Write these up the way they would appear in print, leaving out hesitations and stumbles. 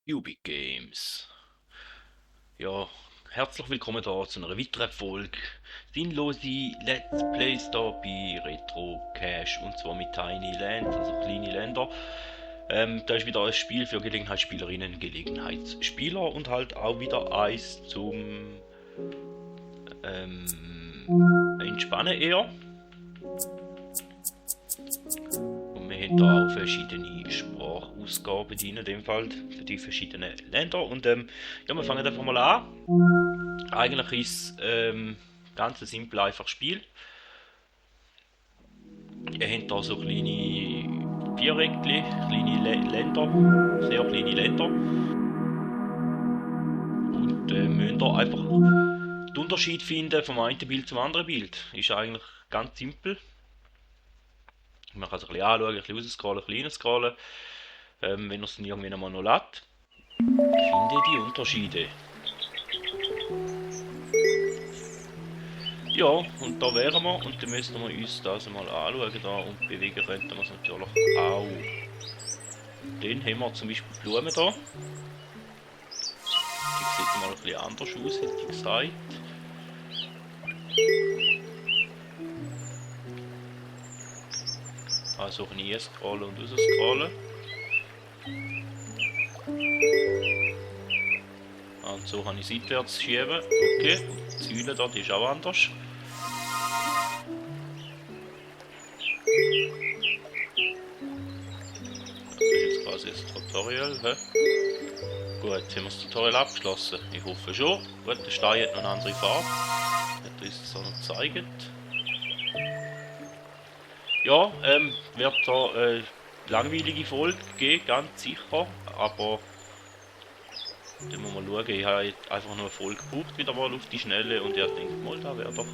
Ubik Games. Ja, herzlich willkommen da zu einer weiteren Folge. Sinnlose Let's Plays da bei Retro Cache und zwar mit Tiny Lands, also kleine Länder. Da ist wieder ein Spiel für Gelegenheitsspielerinnen, Gelegenheitsspieler und halt auch wieder eins zum Entspannen eher. Und wir haben da auch verschiedene Sprachausgaben drin, in dem Fall für die verschiedenen Länder. Und ja, wir fangen einfach mal an. Eigentlich ist es ganz ein simpel, einfaches Spiel. Ihr habt hier so kleine Viereckchen, kleine Länder, sehr kleine Länder. Und müsst ihr einfach den Unterschied finden vom einen Bild zum anderen Bild. Ist eigentlich ganz simpel. Man kann es ein bisschen anschauen, ein bisschen rausscrollen, ein bisschen reinscrollen. Wenn ihr es dann irgendwann einmal noch lädt, finde die Unterschiede. Ja, und da wären wir und dann müssen wir uns das mal anschauen da und bewegen könnten wir es natürlich auch. Dann haben wir zum Beispiel Blumen da. Die sieht mal ein bisschen anders aus, hätte ich gesagt. Also ein scrollen und rausscrollen. Und so kann ich seitwärts schieben. Okay, und die Säule da, die ist auch anders. Das ist jetzt quasi das Tutorial. He? Gut, jetzt haben wir das Tutorial abgeschlossen. Ich hoffe schon. Gut, der Stein hat noch eine andere Farbe. Hat uns das auch noch gezeigt. Ja, wird da eine langweilige Folge geben, ganz sicher. Aber dann muss man schauen. Ich habe einfach nur eine Folge gebraucht, wieder mal auf die Schnelle. Und ich denke mal, da wäre doch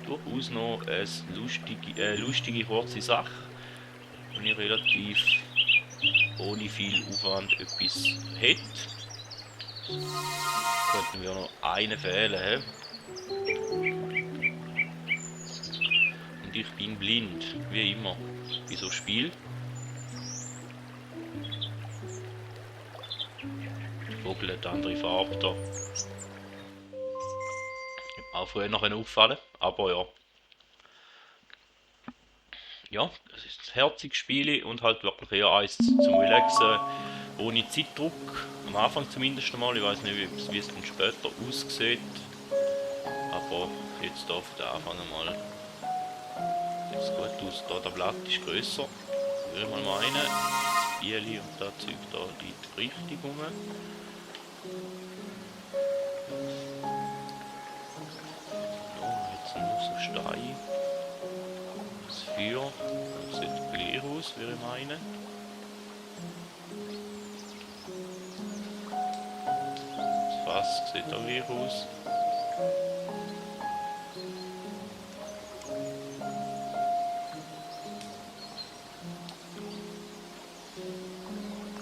durchaus noch eine lustige kurze Sache. Und ich relativ ohne viel Aufwand etwas hätte. Könnten wir noch einen fehlen. Und ich bin blind, wie immer, bei so Spiel. Der Vogel hat eine andere Farbe da. Auch früher noch auffallen, aber ja. Ja, es ist ein herziges Spiel und halt wirklich eher eins zum Relaxen, ohne Zeitdruck. Am Anfang zumindest einmal, ich weiß nicht, wie es dann später aussieht. Aber jetzt hier auf den Anfang einmal sieht es gut aus. Da der Blatt ist grösser, würde ich mal meinen. Das Bieli und das Zeug da liegt richtig rum. Ja, jetzt nur so Stein. Das Feuer, das sieht gleich aus, würde ich meinen. Das Fass sieht auch gleich aus.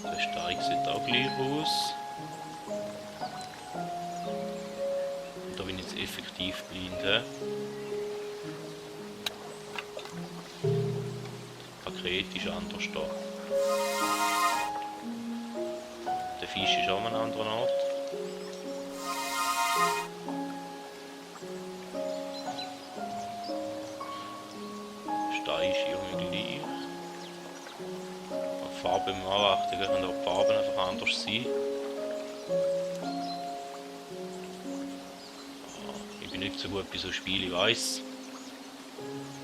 Der Steig sieht auch gleich aus. Und da bin ich jetzt effektiv blind. Das Paket ist anders da. Der Fisch ist auch an einem anderen Ort. Der Stein ist irgendwie gleich. Die Farbe im Anrichten können auch die Farben einfach anders sein. Ich bin nicht so gut bei so Spielen, ich weiss.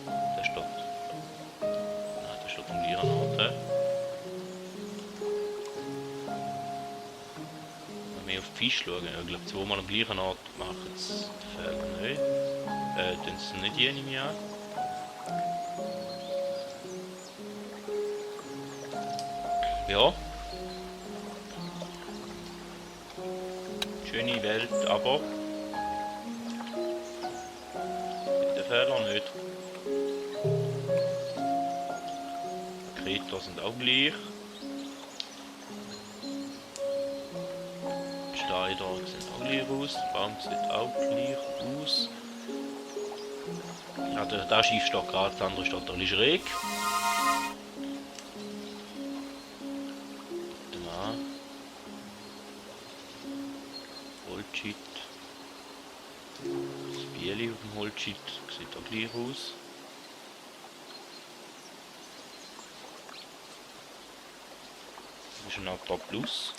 Der steht. Nein, der steht am gleichen Ort. Wenn wir auf die Fisch schauen, ich glaube zweimal am gleichen Ort machen es den Fehler nicht. Tun sie nicht jene mehr an. Ja. Schöne Welt, aber mit den Fehlern nicht. Die Kreta sind auch gleich. Die Steine da sehen auch gleich aus. Der Baum sieht auch gleich aus. Ja, der Schiff steht gerade, das andere steht ein bisschen schräg. Holzschit. Das Bieli auf dem Holzschit sieht auch gleich aus. Das ist ein Aqua Plus.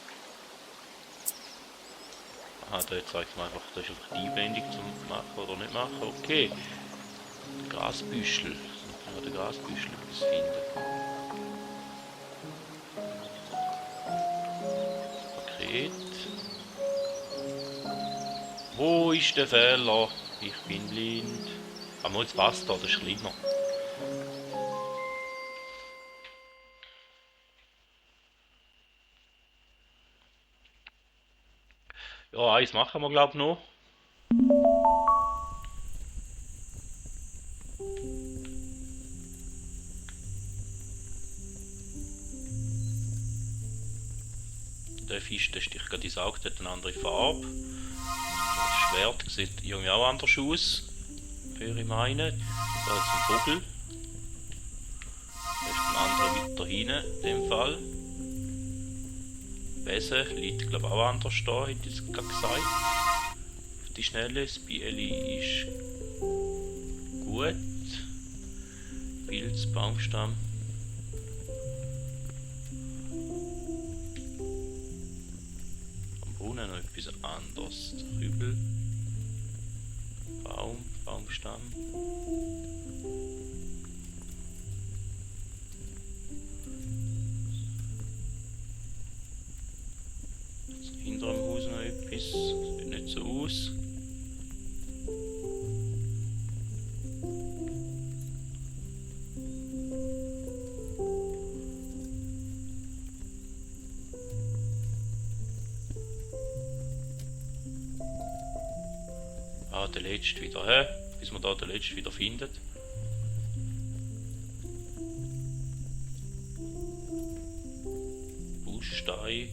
Aha, da zeigt man einfach, das ist einfach die Einblendung zum machen oder nicht machen. Okay. Grasbüschel. Ja, der Grasbüschel etwas finden. Paket. Wo ist der Fehler? Ich bin blind. Aber jetzt passt da, das ist kleiner. Ja, eins machen wir glaube ich noch. Der Fisch, der sticht gerade ins Auge, der hat eine andere Farbe. Das Schwert sieht irgendwie auch anders aus, würde ich meinen. Da ist ein Vogel. Da ist ein anderer weiter hinten, in dem Fall. Besen liegt glaube ich auch anders da, hätte ich jetzt gerade gesagt. Auf die Schnelle, das Bieli ist gut. Pilz, Baumstamm. Am Brunnen noch etwas anderes. Rübel. Baumstamm. Hinter dem Haus noch etwas. Sieht nicht so aus. Ah, der letzte wieder, hä? Bis man da den letzten wieder findet. Buschstein.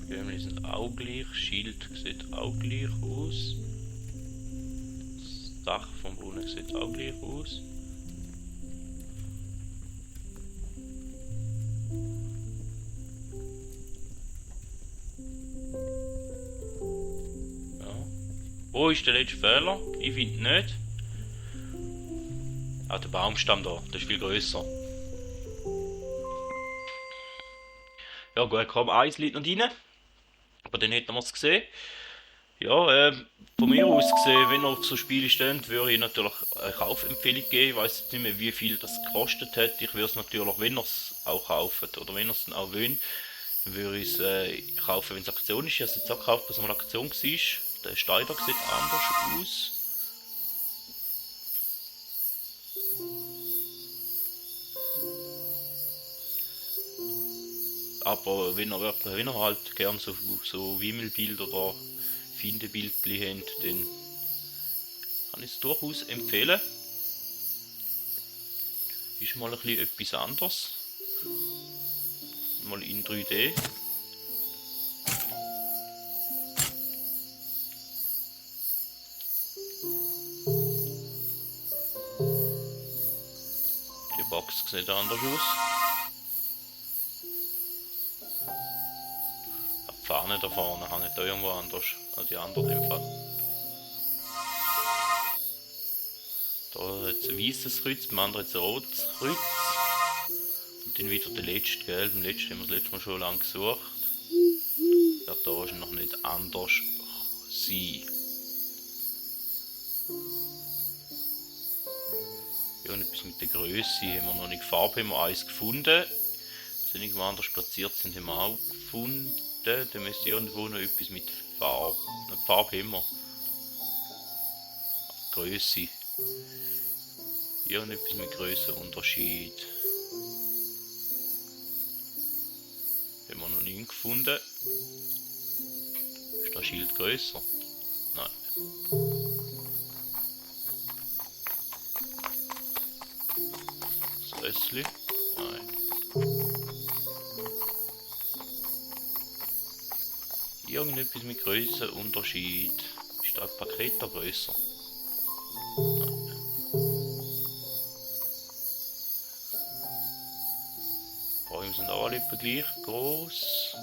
Bäume sind auch gleich, Schild sieht auch gleich aus. Das Dach vom Brunnen sieht auch gleich aus. Ja. Wo ist der letzte Fehler? Ich finde nicht. Auch der Baumstamm da, der ist viel grösser. Ja gut, komm, eins liegt noch rein. Aber dann hätten wir es gesehen. Ja, von mir aus gesehen, wenn ihr auf so Spiele steht, würde ich natürlich eine Kaufempfehlung geben. Ich weiß jetzt nicht mehr, wie viel das gekostet hat. Ich würde es natürlich, wenn ihr es auch kauft oder wenn ihr es dann auch wollt, dann würde ich es kaufen, wenn es Aktion ist. Ich habe es jetzt auch gekauft, bis es mal Aktion war. Der Steiner sieht anders aus. Aber wenn ihr halt gerne so Wimmelbild oder Findebildli habt, dann kann ich es durchaus empfehlen. Ist mal ein bisschen etwas anderes. Mal in 3D. Die Box sieht anders aus. Die Fahne da vorne hängt da irgendwo anders als die anderen im Fall. Da hat es ein weißes Kreuz, beim anderen hat es ein rotes Kreuz. Und dann wieder der letzte, gell? Beim letzten haben wir das letzte Mal schon lange gesucht. Ja, da ist noch nicht anders sein. Ja, und etwas mit der Größe haben wir noch nicht. Farbe haben wir eins gefunden. Sind irgendwo anders platziert sind, haben wir auch gefunden. Da müsste irgendwo noch etwas mit Farbe. Eine Farbe haben wir. Größe. Ja, und etwas mit Grössenunterschied. Haben wir noch nie gefunden. Ist das Schild grösser? Nein. Das Rössli? Nein. irgendetwas mit Grössenunterschied? Ist das Paket da grösser? Bäume sind alle etwa gleich groß.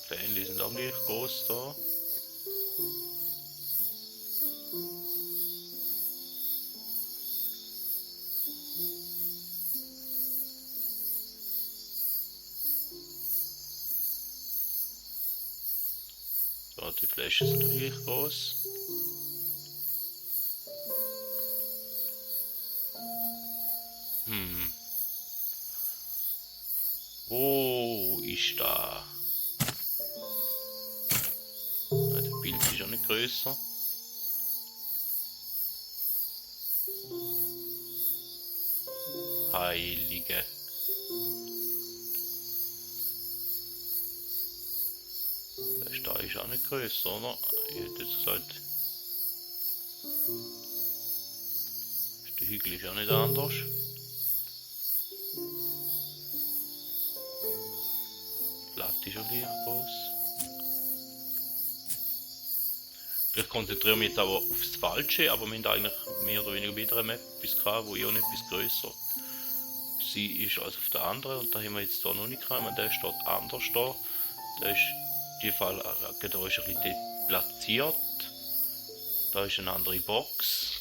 Fähnchen sind auch gleich groß da. So, die Flaschen sind gleich groß. Wo ist da? Nein, der Bild ist auch nicht grösser. Heilige. Der Stein ist auch nicht grösser, oder? Ich hätte jetzt gesagt. Der Hügel ist auch nicht anders. Blatt ist auch gleich groß. Ich konzentriere mich jetzt aber aufs Falsche, aber wir haben eigentlich mehr oder weniger wieder eine Map gehabt, wo ja nicht etwas grösser. Sie ist also auf der anderen und da haben wir jetzt da noch nicht gekommen, der steht anders da. Der ist in Fall da ist ein bisschen platziert. Da ist eine andere Box.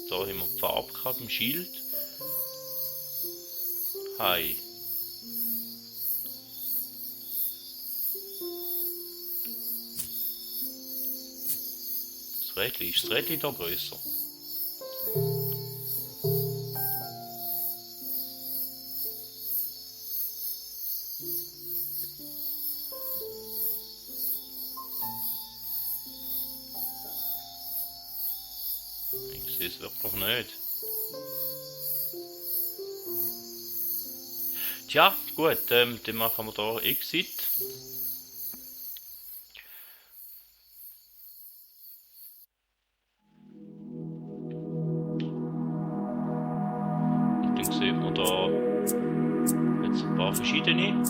Da haben wir die Farbe gehabt im Schild. Hi. Ist das Rädchen da grösser? Ich sehe es wirklich nicht. Tja, gut, dann machen wir da Exit. Sieht man da jetzt ein paar verschiedene.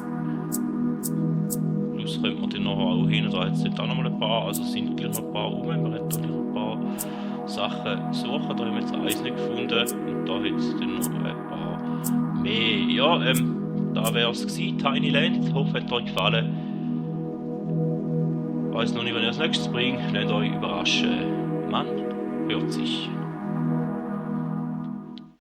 Plus könnte man dann nachher auch hin, da hat es auch nochmal ein paar, also es sind gleich noch ein paar rum, man hat da gleich ein paar Sachen suchen, da haben wir jetzt eins nicht gefunden und da hat es dann noch ein paar mehr. Ja, da wäre es gewesen, Tiny Land, ich hoffe, es hat euch gefallen. Ich weiß noch nicht, wann ich das nächstes bringe, lasst euch überraschen. Man hört sich.